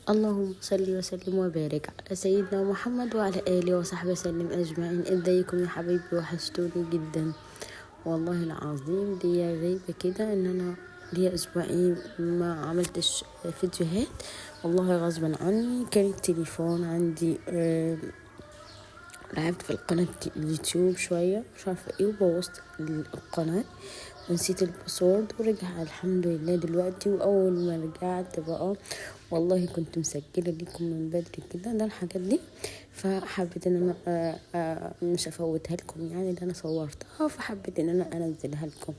اللهم صل وسلم وبارك على سيدنا محمد وعلى آله وصحبه وسلم أجمعين. ازيكم يا حبايبي؟ وحشتوني جدا والله العظيم. ليا غيبة كده ان انا ليا اسبوعين ما عملتش فيديوهات والله غصبا عني. كان التليفون عندي لعبت في القناة اليوتيوب شوية مش عارفة ايه، وبوظت القناة ونسيت ال password، ورجع الحمد لله دلوقتي. واول ما رجعت بقى والله كنت مسجلة لكم من بدري كده ده الحاجات دي، فحبيت ان انا مش افوتها لكم، يعني اللي انا صورتها فحبيت ان انا انزلها لكم.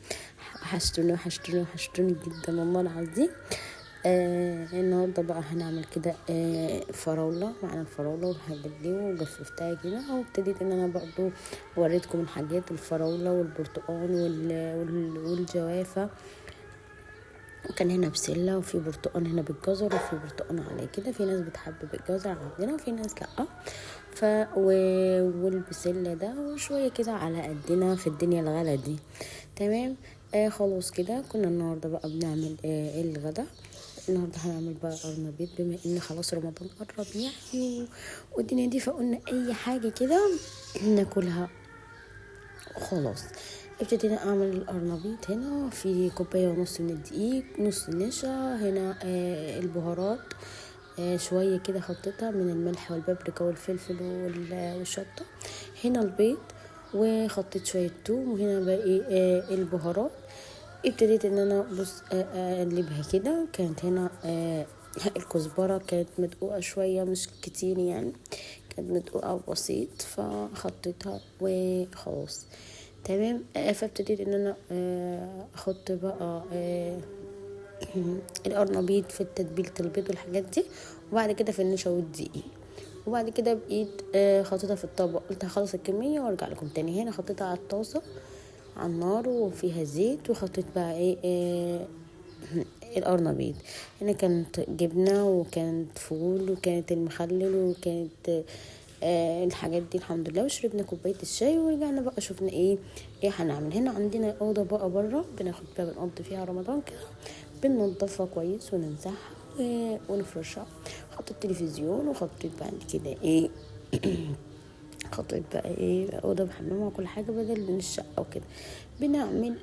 وحشتوني وحشتوني وحشتوني جدا والله العظيم. النهارده بقى هنعمل كده فراوله، معانا الفراوله والحاجات دي وجففتها كده، وابتديت ان انا برضو وريتكم الحاجات، الفراوله والبرتقال والجوافه. كان هنا بسلة وفي برتقال هنا بالجزر وفي برتقال على كده. في ناس بتحب بالجزر عندنا وفي ناس لا، والبسله ده وشوية كده على قدنا في الدنيا الغلا دي. تمام. خلاص كده كنا النهارده بقى بنعمل الغدا. النهارده هنعمل بقى قرنبيط، بما ان خلاص رمضان قرب يعني والدنيا دي، فقلنا اي حاجة كده ناكلها وخلاص. ابتدينا اعمل القرنبيط. هنا في كوباية ونص من الدقيق، نص نشا، هنا البهارات، شوية كده حطيتها من الملح والبابريكا والفلفل والشطه، هنا البيض، وحطيت شوية توم، وهنا باقي البهارات. ابتديت ان انا بص اقلبها كده. كانت هنا الكزبره كانت مدقوقه شوية مش كتير يعني، كانت مدقوقه بسيط فحطيتها وخلاص. تمام. فابتديت ان انا احط بقى القرنبيط في تتبيله البيض والحاجات دي، وبعد كده في النشا والدقيق، وبعد كده بقيت حطيتها في الطبق. قلت هخلص الكمية وارجع لكم تاني. هنا حطيتها على الطاسه على النار وفيها زيت، وحطيت بقى ايه القرنبيط. هنا كانت جبنه وكانت فول وكانت المخلل وكانت الحاجات دي الحمد لله. وشربنا كوباية الشاي ورجعنا بقى شفنا ايه هنعمل. هنا عندنا اوضة بقى بره بناخد بقى بنقضي فيها رمضان كده، بننضفها كويس ونمسحها ونفرشها. حطيت التلفزيون وحطيت بعد كده ايه حطيت بقى ايه اوضة بحمامها وكل حاجة بدل من الشقة وكده. بنعمل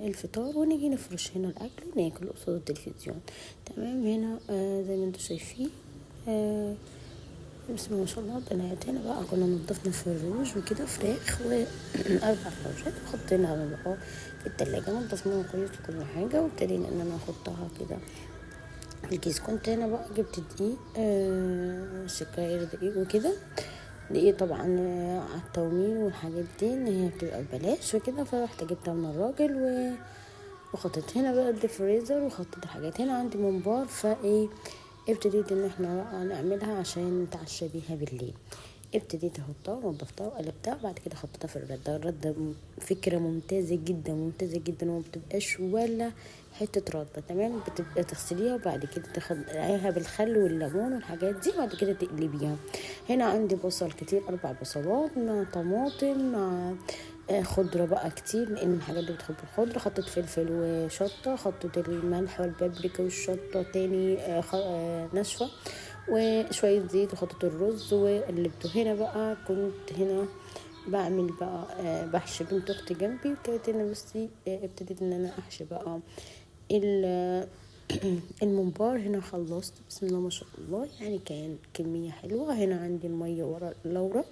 الفطار ونيجي نفرش هنا الاكل وناكل قصاد التلفزيون. تمام. هنا زي ما انتم شايفين بسم الله ما شاء الله. طلعت هنا بقى كنا نضفنا فروج وكده، فراخ واربع فروجات، وحطيناها بقى في التلاجة، نضفناها كويس وكل حاجة، وابتدينا ان انا احطها كده في الكيس. كنت هنا بقى جبت دقيق سكاير دقيق وكده، دقيق طبعا على التومين والحاجات دي ان هي بتبقى ببلاش وكده، فرحت جبتها من الراجل وحطيت هنا بقى الفريزر وحطيت الحاجات. هنا عندي ممبار، فايه ابتديت ان احنا بقى نعملها عشان نتعشى بيها بالليل. ابتديت احطها ونضفتها وقلبتها، بعد كده حطيتها في الردة. الردة فكرة ممتازة جدا ممتازة جدا، وما بتبقاش ولا حتة ردة. تمام. بتبقى تغسليها وبعد كده تاخديها بالخل والليمون والحاجات دي، وبعد كده تقلبيها. هنا عندي بصل كتير، 4 بصلات مع طماطم مع خضرة بقى كتير لان الحاجات دي بتحب الخضرة. حطيت فلفل وشطة، حطيت الملح والبابريكا والشطة تاني ناشفة، وشوية زيت، وحطيت الرز وقلبته. هنا بقى كنت هنا بعمل بقى بحشي بنت اختي جنبي، وكانت هنا بصي ابتديت ان انا احشي بقى الممبار. هنا خلصت بسم الله ما شاء الله، يعني كان كمية حلوة. هنا عندي المية ورا لورا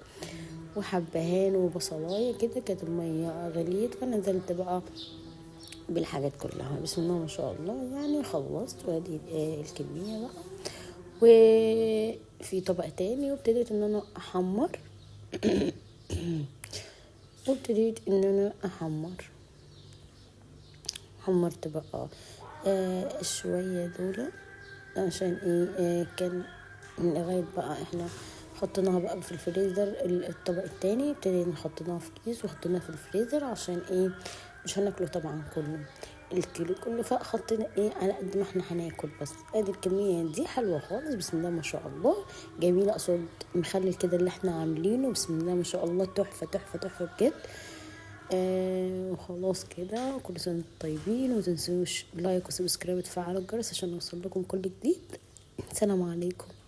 وحبهان وبصلاية كده، كانت المية غليت فنزلت بقى بالحاجات كلها بسم الله ما شاء الله. يعني خلصت وادي الكمية بقى. وفي طبق تاني وابتديت ان انا احمر وابتديت ان انا احمر. حمرت بقى شوية دول عشان ايه كان لغاية بقى احنا حطيناها بقى في الفريزر. الطبق التاني ابتدينا حطيناها في كيس وحطيناها في الفريزر عشان ايه مش هناكله طبعا كله الكيلو كله، فحطينا ايه على قد ما احنا هناكل بس. ادي الكمية دي حلوة خالص بسم الله ما شاء الله، جميلة. قصاد مخلل كده اللي احنا عاملينه بسم الله ما شاء الله، تحفة تحفة تحفة بجد. وخلاص كده، كل سنة وانتم طيبين، ومتنسوش like و subscribe وتفعلوا الجرس عشان نوصل لكم كل جديد. سلام. السلام عليكم.